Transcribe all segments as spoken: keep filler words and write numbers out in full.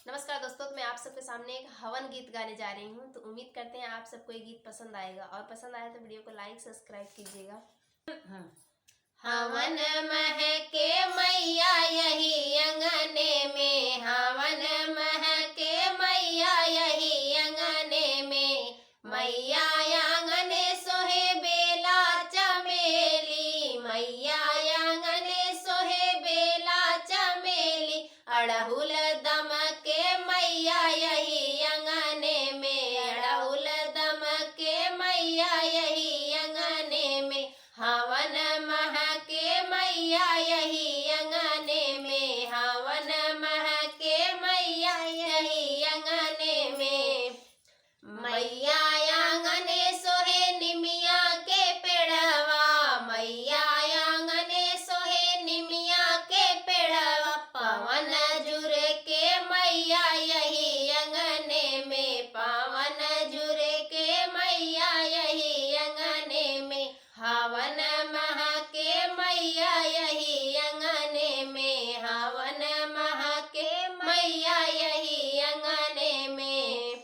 नमस्कार दोस्तों, तो मैं आप सबके सामने एक हवन गीत गाने जा रही हूँ। तो उम्मीद करते हैं आप सबको ये गीत पसंद आएगा, और पसंद आए तो वीडियो को like, subscribe कीजिएगा। हाँ। हवन महके मैया यही अंगने में, हवन महके मैया यही अंगने में। मैया आंगने सोहे बेला चमेली, मैया आंगने सोहे बेला चमेली। अड़हुल दमके मैया यही अंगने में, अड़हुल दमके मैया यही अंगने में। हवन महके मैया यही अंगने में, हवन महके मैया यही अंगने में। मैया आंगने सोहे निमिया के पेड़वा, मैया आंगने सोहे निमिया के पेड़वा। पवन जुर के मैया यही अंगने में, पवन जुर के मैया यही अंगने में। हवन महके मैया यही अंगने में, हवन महके मैया यही अंगने में।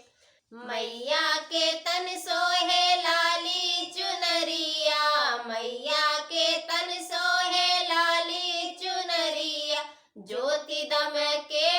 मैया के तन सोहे लाली चुनरिया, मैया के तन सोहे लाली चुनरिया। ज्योति दमके